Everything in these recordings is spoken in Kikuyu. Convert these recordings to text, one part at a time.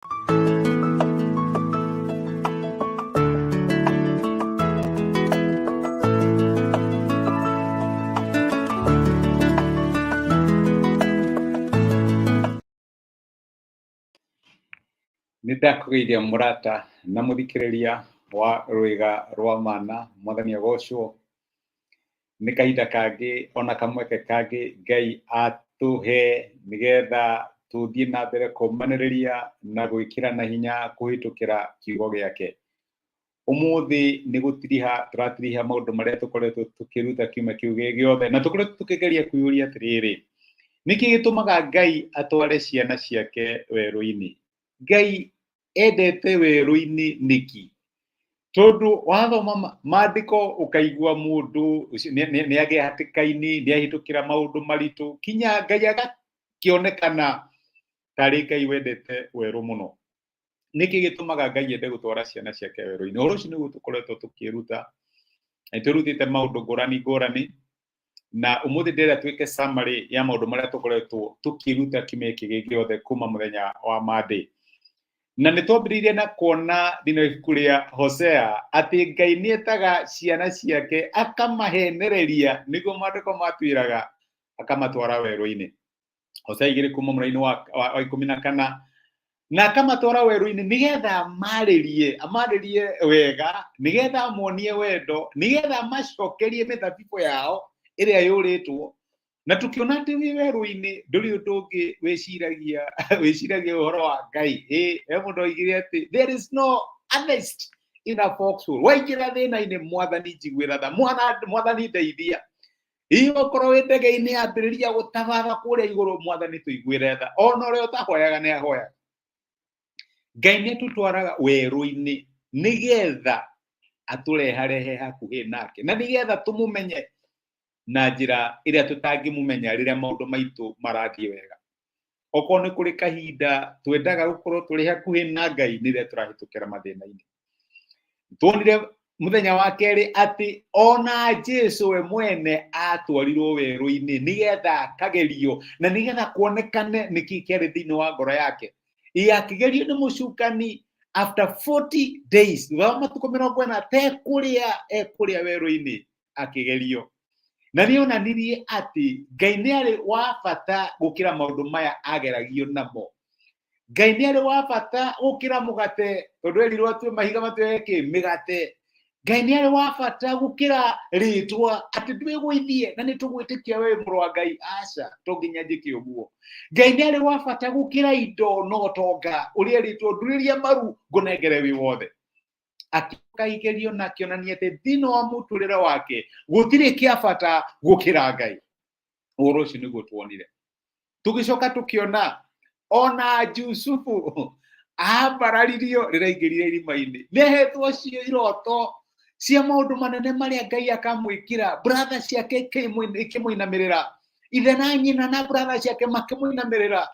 Nĩ ndakũgeithia mũrata na mũthikĩrĩria wa Rwĩga rwa Mana, Mwathani agocwo. Nĩ kahinda kangĩ ona kamweke kangĩ Ngai atũhe nĩgetha tũthiĩ na mbere kũmanĩrĩria na gwĩkĩrana hinya kũhĩtũkĩra kiugo gĩake. Ũmũthĩ nĩ gũtiriha tũratiriha maũndũ marĩa tũkoretwo tũkĩruta kiumia kĩu gĩ gĩothe, na tũkoretwo tũkĩgeria kwĩyũria atĩrĩrĩ, nĩkĩ gĩtũmaga Ngai atware ciana ciake werũ-inĩ? Ngai endete werũ-inĩ nĩkĩ? Tondũ wathoma maandĩko ũkaigua mũndũ nĩ agĩa hatĩka-inĩ, nĩ ahĩtũkĩra maũndũ maritũ, kinya Ngai agakĩonekana tarĩ Ngai wendete werũ mũno. Nĩkĩ gĩtũmaga Ngai ende gũtwara ciana ciake werũ-inĩ? Ũhoro ũcio nĩguo tũkoretwo tũkĩruta, na nĩtwĩrutĩte maũndũ ngũrani ngũrani, na ũmũthĩ ndĩrenda twĩke summary ya maũndũ marĩa tũkoretwo tũkĩruta kiumia gĩkĩ gĩothe kuma mũthenya wa Monday. Na nĩ twambĩrĩirie na kuona thĩinĩ wa ibuku rĩa Hosea atĩ Ngai nĩ etaga ciana ciake akamahenereria, nĩguo maandĩko matwĩraga, akamatwara werũ-inĩ. Hosea 2 kuma mũraini wa 14, na akamatwara werũ-inĩ nĩgetha amarĩrie, amarĩrie wega, nĩgetha amonie wendo, nĩgetha amacokerie mĩthabibũ yao ĩrĩa yũrĩtwo. Na tũkĩona atĩ wĩ werũ-inĩ ndũrĩ ũndũ ũngĩ wĩciragia, wĩciragia ũhoro wa Ngai. Ĩ, he mũndũ oigire atĩ there is no earnest in a foxhole. Waingĩra thĩna-inĩ, Mwathani njiguĩra tha, Mwathani ndeithia. Hihi okorwo wĩ ndege-inĩ ambĩrĩria gũtabatha kũrĩa igũrũ, Mwathani tũiguĩre tha. Ona ũrĩa ũtahoyaga nĩ ahoyaga. Ngai nĩ atũtwaraga werũ-inĩ nĩgetha atũreharehe hakuhĩ nake, na nĩgetha tũmũmenye na njĩra ĩrĩa tũtangĩmũmenya rĩrĩa maũndũ maitũ marathiĩ wega. Okorwo nĩ kũrĩ kahinda twendaga gũkorwo tũrĩ hakuhĩ na Ngai, nĩ rĩrĩa tũrahĩtũkĩra mathĩna-inĩ. Tuonire mũthenya wa kerĩ atĩ ona Jesu we mwene atwarirwo werũ-inĩ nĩgetha akagerio na nĩgetha kuonekane nĩkĩ kĩarĩ thĩinĩ wa ngoro yake. Ĩ akĩgerio nĩ mũcukani after 40 days, thutha wa matukũ 40 atekũrĩa, ekũrĩa werũ-inĩ akĩgerio. Na nĩ onanirie atĩ Ngai nĩ arĩ wa bata gũkĩra maũndũ maya ageragio namo. Ngai nĩ arĩ wa bata gũkĩra mũgate, tondũ erirwo atue mahiga matuĩke kĩ? Mĩgate. Ngai nĩ arĩ wa bata gũkĩra rĩtwa, atĩ ndwĩgũithie na nĩ tũgwĩtĩkia we mũrũ wa Ngai. Aca, to nginya njĩke ũguo. Ngai nĩ arĩ wa bata gũkĩra indo na ũtonga ũrĩa erĩtwo ndurĩria maru ngũnengere wĩ wothe. Akĩoka igerio na akĩonania atĩ thĩinĩ wa mũtũrĩre wake gũtirĩ kĩa bata gũkĩra Ngai. Ũhoro ũcio nĩguo tuonire. Tũgĩcoka tũkĩona ona Jusufu ambararirio rĩrĩa aingĩrire irima-inĩ. Nĩ ahetwo cio iroto cia maũndũ manene marĩa Ngai akamwĩkĩra. Brother ciake ikĩmũinamĩrĩra, ithe na nyina na brother ciake makĩmũinamĩrĩra.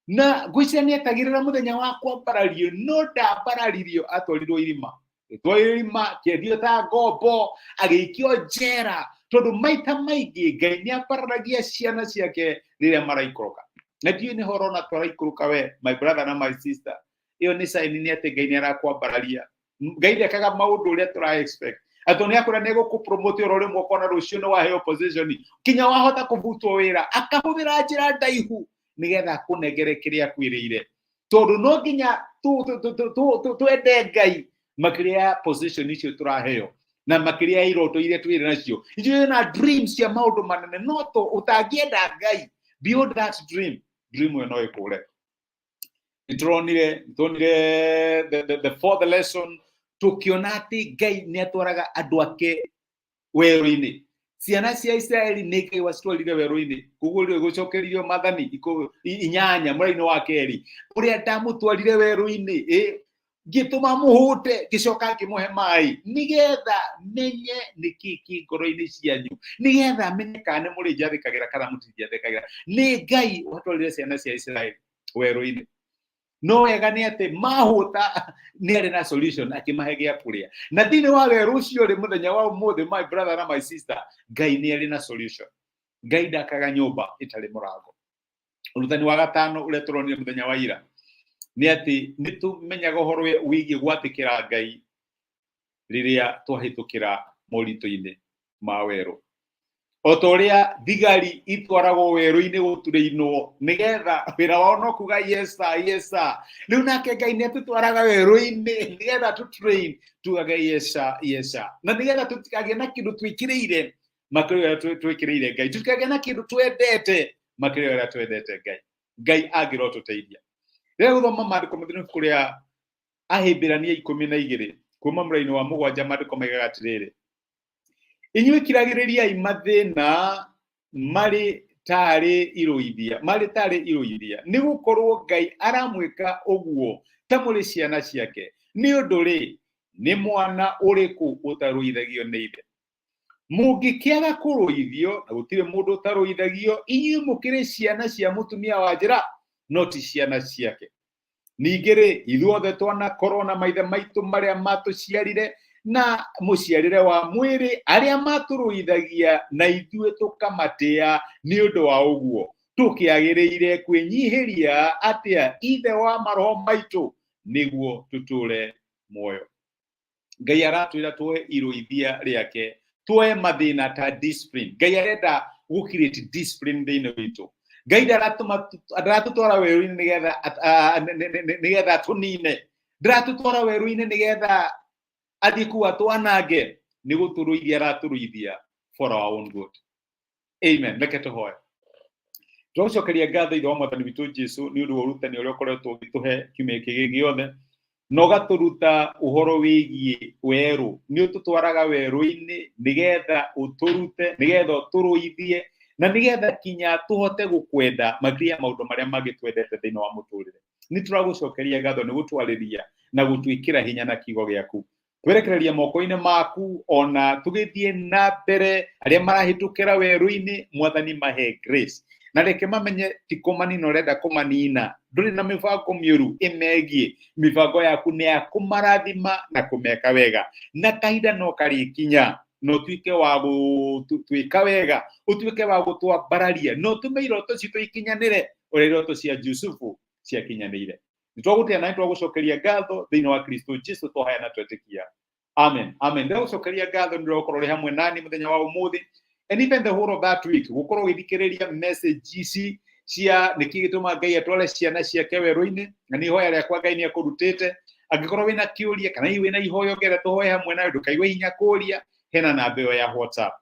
Na ngwĩciria nĩ etagĩrĩra mũthenya wa kwambarario, no ndambararirio, atwarirwo irima. Atwarirwo irima, akĩendio ta ngombo, agĩikio njera, tondũ maita maingĩ Ngai nĩ ambararagia ciana ciake rĩrĩa maraikũrũka. Na ndiũĩ nĩ ho ũrona tũraikũrũka we, my brother na my sister. Ĩyo nĩ sign nĩ atĩ Ngai nĩ arakwambararia. Ngai ndekaga maũndũ ũrĩa tũra expect. Atĩ nĩ akwĩra nĩ egũkũ-promote oro rĩmwe ũkona rũciũ nĩ waheo position, kinya wahota kũbutwo wĩra, akahũthĩra njĩra ndaihu nĩgetha akũnengere kĩrĩa akwĩrĩire. Tondũ no nginya twende Ngai makĩria ya position icio tũraheo na makĩria ya iroto iria twĩrĩ nacio. Ithuĩ na dreams cia maũndũ manene, no ũtangĩenda Ngai beyond that dream, dream ĩyo no ĩkũre. Nĩtũronire, nĩtuonire the fourth lesson, tũkĩona atĩ Ngai nĩ atwaraga andũ ake werũ-inĩ. Ciana cia Isiraeli nĩ Ngai wacitwarire werũ-inĩ. Koguo rĩu gũcokeririo maathani 8 mũraini wa kerĩ, ũrĩa ndamũtwarire werũ-inĩ, ngĩtũma mũhũte, ngĩcoka ngĩmũhe maĩ, nĩgetha menye nĩkĩ kĩ ngoro-inĩ cianyu, nĩgetha menye kana nĩ mũrĩnjathĩkagĩra kana mũtinjathĩkagĩra. Nĩ Ngai watwarire ciana cia Isiraeli werũ-inĩ. No wega nĩ atĩ mahũta nĩ arĩ na solution, akĩmahe gĩa kũrĩa. Na thĩinĩ wa werũ ũcio rĩ, mũthenya wa ũmũthĩ, my brother na my sister, Ngai nĩ arĩ na solution. Ngai ndakaga nyũmba ĩtarĩ mũrango. Ũrutani wa gatano ũrĩa tũronire mũthenya wa ira, Nĩ atĩ nĩ tũmenyaga ũhoro wĩgiĩ gwathĩkĩra Ngai rĩrĩa twahĩtũkĩra moritũ-inĩ ma werũ. O ta ũrĩa thigari itwaragwo werũ-inĩ gũturĩinwo nĩgetha wĩra wao no kuga yes sir, yes sir. Rĩu nake Ngai nĩ atũtwaraga werũ-inĩ nĩgetha tũ train tugage yes sir, yes sir. Na nĩgetha tũtikagĩe na kĩndũ twĩkĩrĩire makĩria ũrĩa twĩkĩrĩire Ngai, tũtikagĩe na kĩndũ twendete makĩria ũrĩa twendete Ngai. Ngai angĩrotũteithia. Rĩrĩa gũthoma maandĩko matheru ibuku rĩa Ahĩmbĩrania 12 kuma mũraini wa 7 maandĩko maigaga atĩrĩrĩ, inyuĩ kiragĩrĩriai mathĩna marĩ tarĩ irũithia, marĩ tarĩ irũithia, nĩ gũkorwo Ngai aramwĩka ũguo ta mũrĩ ciana ciake. Nĩ ũndũ rĩ, nĩ mwana ũrĩkũ ũtarũithagio nĩ ithe? Mũngĩkĩaga kũrũithio, na gũtirĩ mũndũ ũtarũithagio, inyuĩ mũkĩrĩ ciana cia mũtumia wa njĩra, no ti ciana ciake. Ningĩ-rĩ, ithuothe twanakorwo na maithe maitũ marĩa matũciarire na mũciarĩre wa mwĩrĩ, arĩa matũrũithagia na ithuĩ tũkamatĩa nĩ ũndũ wa ũguo, tũkĩagĩrĩire kwĩnyihĩria atĩa Ithe wa maroho maitũ nĩguo tũtũũre muoyo? Ngai aratwĩra tuoe irũithia rĩake, tuoe mathĩna ta discipline. Ngai arenda gũ create discipline thĩinĩ witũ. Ngai ndaratũtwara werũ-inĩ nĩgetha nĩgetha atũnine, ndaratũtwara werũ-inĩ nĩgetha athiĩ kũu atwanange, nĩ gũtũrũithia aratũrũithia for our own good. Amen. Reke tũhoe. Tũgũcokeria ngatho Ithe wa Mwathani witũ Jesu nĩ ũndũ wa ũrutani ũrĩa ũkoretwo ũgĩtũhe kiumia gĩkĩ gĩothe, na ũgatũruta ũhoro wĩgiĩ werũ. Nĩ ũtũtwaraga werũ-inĩ nĩgetha ũtũrute, nĩgetha ũtũrũithie, na nĩgetha kinya tũhote gũkwenda makĩria ya maũndũ marĩa mangĩ twendete thĩinĩ wa mũtũrĩre. Nĩ tũragũcokeria ngatho nĩ gũtwarĩria na gũtwĩkĩra hinya na kiugo gĩaku. Twerekereria moko-inĩ maku ona tũgĩthiĩ na mbere arĩa marahĩtũkĩra werũ-inĩ, Mwathani mahe grace na reke mamenye ti kũmanina ũrenda kũmanina, ndũrĩ na mĩbango mĩũru ĩmegiĩ, mĩbango yaku nĩ ya kũmarathima na kũmeka wega, na kahinda no karĩkinya na ũtuĩke wa gũtwĩka wega, ũtuĩke wa gũtwambararia na ũtũme iroto citũ ikinyanĩre ũrĩa iroto cia Jusufu ciakinyanĩire. Nĩtwagũtĩa na nĩtwagũcokeria ngatho thĩinĩ wa Kristo Jesu twahaya na twetĩkia. Amen. Amen. Ndĩragũcokeria ngatho nĩ ũgũkorwo ũrĩ hamwe nani mũthenya wa ũmũthĩ and even the whole of that week, gũkorwo ũgĩthikĩrĩria message ici cia nĩkĩ gĩtũma Ngai atware ciana ciake werũ-inĩ, na nĩ ihoya rĩakwa Ngai nĩ akũrutĩte. Angĩkorwo wĩna kĩũria kana hihi wĩna ihoya ũngĩenda tũhoe hamwe nawe, ndũkaigue hinya kũria, hena namba ĩyo ya WhatsApp.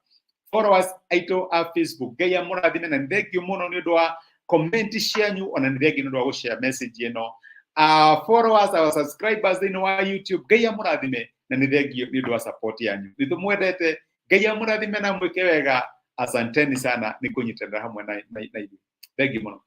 Followers aitũ a Facebook, Ngai amũrathime na nĩ thengiũ mũno nĩ ũndũ wa comment cianyu, ona nĩ thengiũ nĩ ũndũ wa gũshare message ĩno. Followers, our subscribers thĩinĩ wa YouTube, Ngai amũrathime na nĩ thengiũ nĩ ũndũ wa support yanyu. Nĩ tũmwendete, Ngai amũrathime na mwĩke wega. Asanteni sana nĩ kũnyitanĩra hamwe na ithuĩ. Thengiũ mũno.